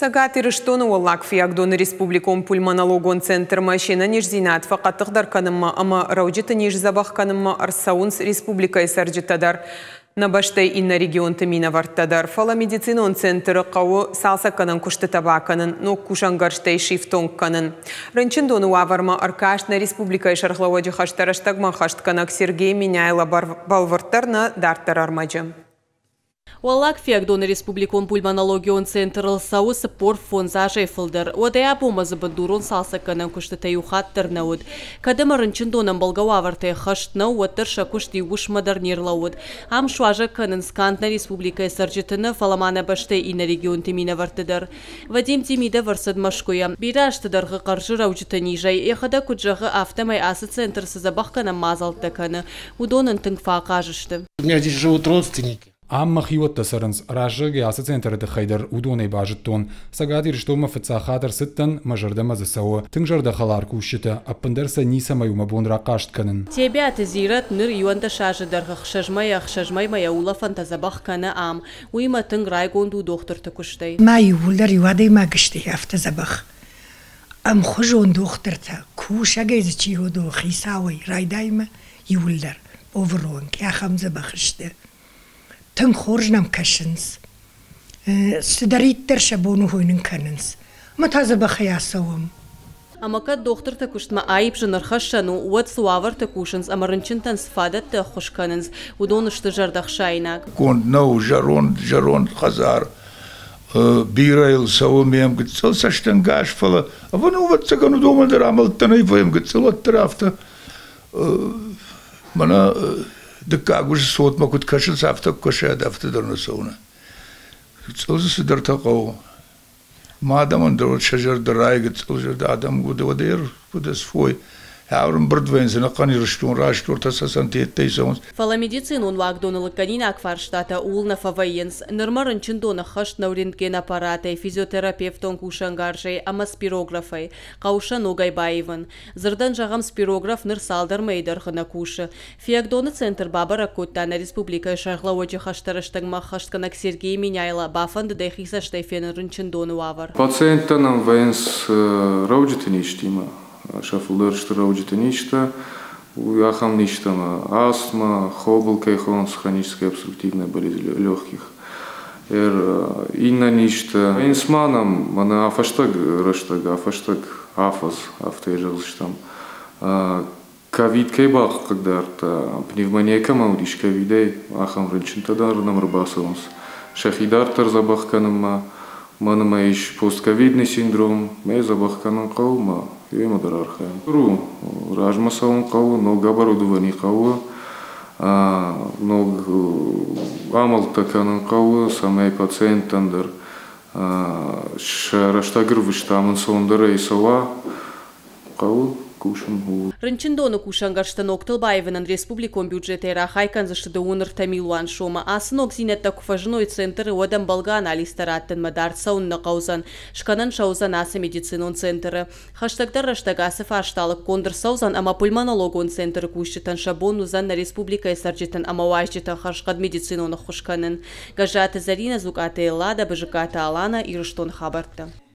Цӕгат Ирыстоны Уӕллаг Фыййагдоны республикон пульмонологон центрмӕ се нӕниздзинад фӕхъӕддыхдӕр кӕнынмӕ ӕмӕ рӕуджыты низ дзӕбӕх кӕнынмӕ ӕрцӕуынц республикӕйы цӕрджытӕ дӕр, нӕ бӕстӕйы иннӕ регионты минӕвӕрттӕ дӕр. Фӕлӕ медицинон центры хъӕуы цалцӕггӕнӕн куыстытӕ бакӕнын, ног кусӕнгӕрзтӕй сифтонг кӕнын. Рынчындоны уавӕрмӕ ӕркаст нӕ республикӕйы сӕргълӕууӕджы хӕстӕ рӕстӕгмӕ ӕххӕстгӕнӕг Сергей Меняйло. Бӕлвырддӕр нӕ дарддӕр ӕрмӕджы. Уӕллаг Фиагдоны республикон пульмонологион центрыл цӕуы 45 азӕй фылдӕр. Уӕдӕй абонмӕ дзы бындурон цалцӕггӕнӕн куыстытӕ иу хатт дӕр нӕ уыд. Кӕд ӕмӕ рынчындон ӕмбӕлгӕ уавӕртӕй ӕххӕст нӕу, уӕддӕр сӕ куыст иу уысммӕ дӕр не рлӕууыд. Ам суазӕг кӕнынц канд нӕ республикӕйы цӕрджыты нӕ, фӕлӕ ма нӕ бӕстӕйы иннӕ регионты минӕвӕртты дӕр. Вадим Демидов ӕрцыд Мӕскуыйӕ. Бирӕ азты дӕргъы хъӕрзы рӕуджыты низӕй. Йӕхӕдӕг куыд зӕгъы, афтӕмӕй ацы центр цы дзӕбӕхгӕнӕн мадзӕлттӕ кӕны, уыдон ын тынг фӕахъаз сты. У меня здесь живут родственники. Ам мӕ хиуӕттӕ цӕрынц, раззагӕй ацы центры тыххӕй дӕр уыдонӕй базыдтон. Цӕгат Ирыстонмӕ фыццаг хатт ӕрцыдтӕн, мӕ зӕрдӕмӕ дзы цӕуы. Тынг зӕрдӕхӕлар кусджытӕ, ӕппындӕр сӕ ницӕмӕй у мӕ бон рахъаст кӕнын. Тебиаты Зирӕт ныр 11 азы дӕргъы ӕхсӕз мӕйӕ ӕхсӕз мӕймӕ йӕ улӕфӕнтӕ дзӕбӕх кӕны ам. Уыимӕ тынг райгонд у дохтырты куыстӕй. Мӕ иууылдӕр иу адӕймаг сты, афтӕ дзӕбӕх. Ӕмхуызон дохтыртӕ, кусӕгӕй дзы чи уыд, хицауӕй райдаймӕ иууылдӕр овронг, ахӕм дзӕбӕх сты. Тынг хорз нӕм кӕсынц. Цыдӕриддӕр сӕ бон у, нын кӕнынц. Ӕмӕ та дзӕбӕхӕй ацӕуӕм. Ӕмӕ кӕд дохтырты куыстмӕ аипп зын ӕрхӕссӕн у, уӕд цы уавӕрты кусынц ӕмӕ рынчынтӕн цы фадӕтты ӕххуыс кӕнынц, уыдон сты зӕрдӕхсаинаг. Конд нӕу зӕронд, зӕронд хӕдзар. Бирӕ йыл цӕуы ме мгыццыл цӕстӕнгас, фӕлӕ ӕвӕццӕгӕн уыдонмӕ дӕр амӕлттӕ нӕй, фӕлӕ ӕмгыццыл уӕддӕр афтӕ мӕнӕ дыккаг уызы цотмӕ куыд кӕсынц, афтӕ куы кӕсӕд, афтӕ дӕр нӕ цӕуы. Гыццыл дзы цыдӕртӕ хъӕуы. Ма адӕмӕн дӕр уӕд сӕ зӕрдӕ райы, гыццыл зӕрдӕ адӕм уӕд куыд сфой. Ӕрӕмбырд вӕййынц ӕнӕхъӕн Ирыстон, растортӕ сӕ сӕнтеттӕй цӕуынц. Фӕлӕ медицинон уагдоны лыггӕнинаг фарстатӕ ууыл нӕ фӕвӕййынц. Нырмӕ рынчындон ӕххӕст нӕу рентгенаппаратӕй, физиотерапевтон кусӕнгарзӕй ӕмӕ спирографӕй. Хъӕуы сӕ ногӕй баивын. Дзырдӕн зӕгъӕм, спирограф ныр цалдӕр мӕйы дӕргъы нӕ кусы. Фиагдоны центр бабӕрӕг кодта нӕ республикӕйы сӕргълӕууӕджы хӕстӕ рӕстӕгмӕ ӕххӕстгӕнӕг Сергей Меняйло. Бафӕндыд ӕй хи цӕстӕй фенын рынчындоны уавӕр. Пациенттӕ нӕм вӕййынц рӕуджыты низтимӕ. Сӕ фылдӕр сты рӕуджыты низтӕ. Ахӕм низтӕ ма астма, хобл кӕй хонынц, хроническая обструктивная болезнь легких. Иннӕ низтӕ. Вӕййынц ма нӕм мӕнӕ афӕстаг рӕстӕг, афӕстаг афӕдз, афтӕ зӕгъдзыстӕм. Ковид кӕй бахъыгдардта, пневмония кӕмӕ уыдис ковидӕй, ахӕм рынчынтӕ дӕр нӕм ӕрбацӕуынц. Сӕхи дарддӕр дзӕбӕх кӕнынмӕ. Мӕнмӕ ис постковидный синдром, мӕ дзӕбӕх кӕнын хъӕуы, мӕ йемӕ дӕр архайын. У, размӕ цӕуын хъӕуы, ног оборудовани хъӕуы, ног амӕлттӕ кӕнын хъӕуы, цӕмӕй пациенттӕн дӕр сӕ рӕстӕг ӕрвыст ам ӕнцондӕрӕй цӕуа. Хъӕуы кусын ууыл. Рынчындоны кусӕнгӕрзтӕ ногтыл баивынӕн республикон бюджетӕй рахай кӕндзысты 33 милуан сомы. Ацы ногдзинӕдтӕ куы фӕзыной центры, уӕд ӕмбӕлгӕ анализтӕ раттынмӕ дард цӕуын нӕ хъӕудзӕн. Скӕнӕн сӕ уыдзӕн ацы медицинон центры. Хӕстӕгдӕр рӕстӕг ацы фарста лыггонд ӕрцӕудзӕн ӕмӕ пульмонологон центры кусджытӕн сӕ бон уыдзӕн нӕ республикӕйы цӕрджытӕн ӕмӕ уазджытӕн хӕрзхъӕд медицинон ӕххуыс кӕнын. Гӕззаты Зӕринӕ, Дзукъаты Эллада, Бызыккаты Алана, Ирыстоны хабӕрттӕ.